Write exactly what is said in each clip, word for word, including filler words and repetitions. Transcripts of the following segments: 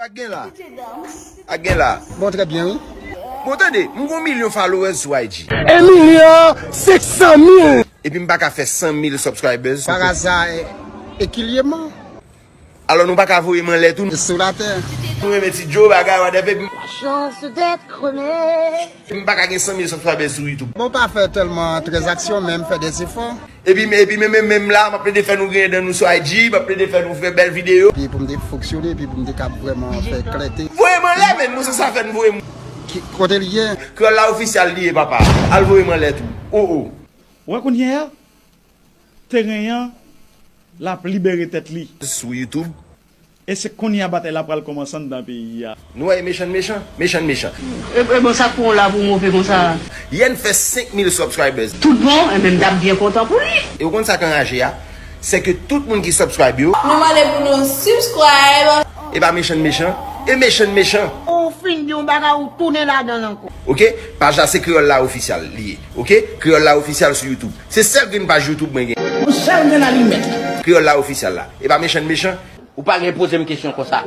Ak gen la. Ak gen la. Bon, trè byen, wi. Bon, tande, m gon milyon followers sou I G. Un million cinq cent mille. Epi m pa ka fè san mil subscribers. Par hasard, e, e ki l ye man? Alò nou pa ka voye m anlè tou. Sou latè. Nou renmen ti Joe bagay, whatever. Epi Chance d'être aimé. M pa ka gen san mil subscribers sou YouTube. Bon, pa fè tèlman tranzaksyon, men m fè de zefò. Epi, epi menm, menm, menm la, m ap plede fè nou griyen dan nou sou I G, m ap plede fè nou fè bèl videyo. Epi pou m te fonksyone, epi pou m te kab vrèman fè klète. Voye m anlè, menn, nou se sa fè n voye m. Ki, kote l ye? Kreyòl la ofisyal li ye, papa. Al voye m anlè tou. Oh, oh. Ou wè kounye a, teren an, l ap libere tèt li. Sou YouTube. E se kounye a batay la pral kòmanse anndan peyi a. Nou wè e mechan mechan, mechan mechan. E, e bon, sa k pou w la pou w move konsa? Yè n fè senk mil subscribers. Tout bon, enben m t ap byen kontan pou li. E ou konn sa k anraje a? Se ke tout moun ki subscribe yo. Nou mande pou nou subscribe. E pa mechan mechan, e mechan mechan. Ou fin di yon bagay ou tounen ladan l ankò. Ok, paj la se Kreyòl la ofisyal li ye. Ok, Kreyòl la ofisyal sou YouTube. Se sèl grenn paj YouTube mwen gen. Yon sèl grenn alimèt. Kreyòl la ofisyal la. E pa mechan mechan. Ou pa gen poze m kesyon konsa.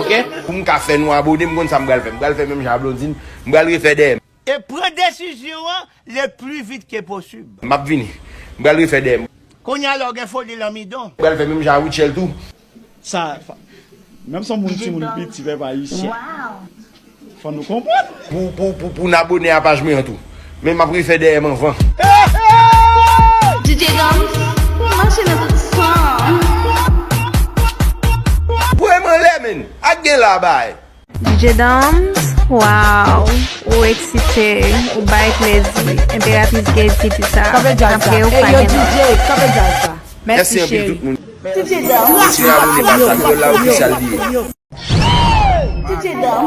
Ok? Pou m ka fè nou abone, m konn sa m pral fè. M pral fè menm jan a Blondine. M pral refè dèyè m. E pran desizyon an le pli vit ke posib. M ap vini. M pral refè dèyè m. Kounye a la w gen foli lanmidon. M pral fè menm jan a Rutshelle tou. Sa, menm si w monm timoun piti pèp ayisyen. Fò nou konprann. Pou, pou, pou, pou n abone a paj mwen an tou. Men m ap refè dèyè m anvan. DJ Dom, mache nan tout sans. Voye m anlè, menn. Ak gen la bay. DJ Dom, waw, ou eksite, ou bay plezi. Enperatris Gazy di sa. Kanpe djaz sa. Ey, yo, DJ, kanpe djaz sa. Mèsi, cheri. DJ Dom. Kontinye abone paj la, Kreyòl la ofisyal li ye. DJ Dom.